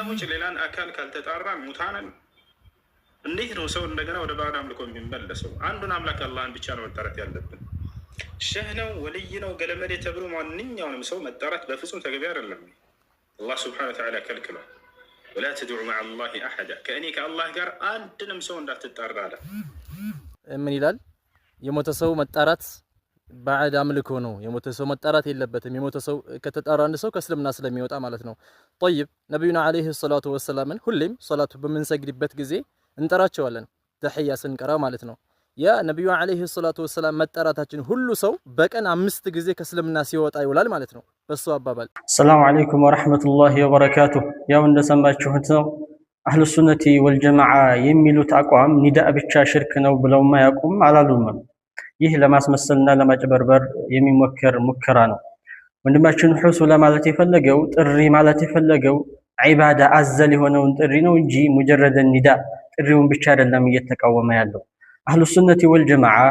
ውጭ ሌላን አካል ካልተጣራ ሙታንን እንዴት ነው ሰው እንደገና ወደ ባዕድ አምልኮ የሚመለሰው? አንዱን አምላክ አላህን ብቻ ነው መጠራት ያለብን። ሸህ ነው ወልይ ነው ገለመዴ ተብሎ ማንኛውንም ሰው መጠራት በፍጹም ተገቢ አይደለም። አላህ ስብሐነ ወተዓላ ከልክሏል። ወላ ተድዑ መዓ ላሂ አሐዳ፣ ከእኔ ከአላህ ጋር አንድንም ሰው እንዳትጣራ አለ። ምን ይላል? የሞተ ሰው መጣራት ባዕድ አምልኮ ነው። የሞተ ሰው መጣራት የለበትም። የሞተ ሰው ከተጣራ አንድ ሰው ከእስልምና ስለሚወጣ ማለት ነው። ጠይብ፣ ነቢዩና ዓለይሂ ሰላቱ ወሰላምን ሁሌም ሰላቱ በምንሰግድበት ጊዜ እንጠራቸዋለን፣ ተሕያ ስንቀራ ማለት ነው። ያ ነቢዩ ዓለይሂ ሰላቱ ወሰላም መጠራታችን ሁሉ ሰው በቀን 5 ጊዜ ከእስልምና ሲወጣ ይውላል ማለት ነው። በሱ አባባል። السلام عليكم ورحمة الله وبركاته። ያው እንደሰማችሁት ነው። أهل السنة والجماعة የሚሉት አቋም ኒዳእ ብቻ ሽርክ ነው ብለውም አያውቁም፣ አላሉምም። ይህ ለማስመሰልና ለማጭበርበር የሚሞከር ሙከራ ነው። ወንድማችን ሁሱ ለማለት የፈለገው፣ ጥሪ ማለት የፈለገው ዒባዳ አዘል የሆነውን ጥሪ ነው እንጂ مجرد نداء ጥሪውን ብቻ አይደለም እየተቃወመ ያለው። أهل السنة والجماعة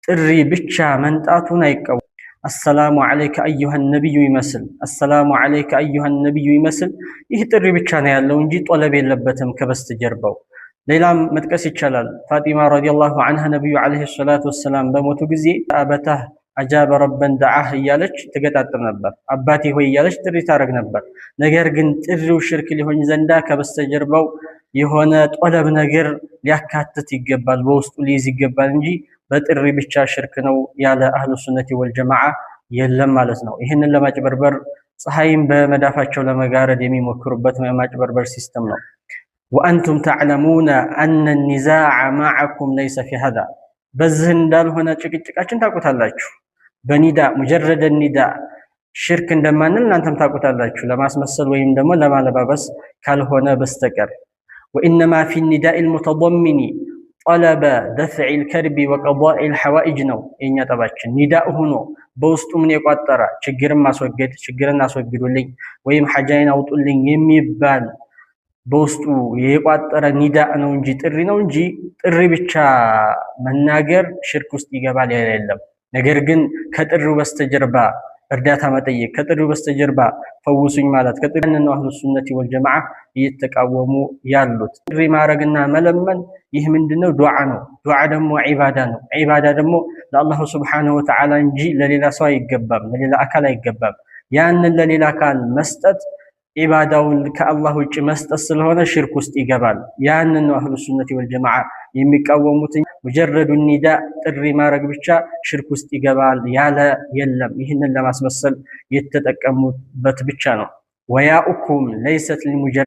ጥሪ ብቻ መንጣቱን አይቃወም። السلام عليك أيها النبي ይመስል፣ السلام عليك أيها النبي ይመስል ይህ ጥሪ ብቻ ነው ያለው እንጂ ጠለብ የለበትም ከበስተጀርባው። ሌላም መጥቀስ ይቻላል። ፋጢማ رضي الله عنها ነቢዩ عليه الصلاة والسلام በሞቱ ጊዜ أبتاه أجاب ربا دعاه እያለች ትገጣጥም ነበር። አባቴ ሆይ እያለች ጥሪ ታደርግ ነበር። ነገር ግን ጥሪው ሽርክ ሊሆን ዘንዳ ከበስተጀርባው የሆነ ጠለብ ነገር ሊያካትት ይገባል፣ በውስጡ ሊይዝ ይገባል እንጂ በጥሪ ብቻ ሽርክ ነው ያለ أهل السنة والجماعة የለም ማለት ነው። ይህንን ለማጭበርበር፣ ፀሐይን በመዳፋቸው ለመጋረድ የሚሞክሩበት የማጭበርበር system ነው። وأنتم تعلمون أن النزاع معكم ليس في هذا፣ በዚህ እንዳልሆነ ጭቅጭቃችን ታውቁታላችሁ። በኒዳ مجرد نداء ሽርክ እንደማንል እናንተም ታውቁታላችሁ፣ ለማስመሰል ወይም ደግሞ ለማለባበስ ካልሆነ በስተቀር። وإنما في النداء المتضمن طلب دفع الكرب وقضاء الحوائج ነው የኛ ጠባችን። ኒዳእ ሆኖ በውስጡ ምን የቋጠረ ችግርን ማስወገድ፣ ችግርን አስወግዱልኝ ወይም ሐጃይን አውጡልኝ የሚባል በውስጡ የቋጠረ ኒዳእ ነው እንጂ፣ ጥሪ ነው እንጂ ጥሪ ብቻ መናገር ሽርክ ውስጥ ይገባል የለም። ነገር ግን ከጥሪው በስተጀርባ እርዳታ መጠየቅ፣ ከጥሪው በስተጀርባ ፈውሱኝ ማለት ከጥሪው ነው أهل السنة والجماعة እየተቃወሙ ያሉት። ጥሪ ማድረግና መለመን ይህ ምንድነው? ዱዓ ነው። ዱዓ ደግሞ ዒባዳ ነው። ዒባዳ ደግሞ ለ الله سبحانه وتعالى እንጂ ለሌላ ሰው አይገባም፣ ለሌላ አካል አይገባም። ያንን ለሌላ አካል መስጠት ዒባዳውን ከአላህ ውጭ መስጠት ስለሆነ ሽርክ ውስጥ ይገባል። ያንን ነው أهل السنة والجماعة የሚቃወሙት። مجرد نداء ጥሪ ማድረግ ብቻ ሽርክ ውስጥ ይገባል ያለ የለም። ይህንን ለማስመሰል የተጠቀሙበት ብቻ ነው። وياؤكم ليست لمجرد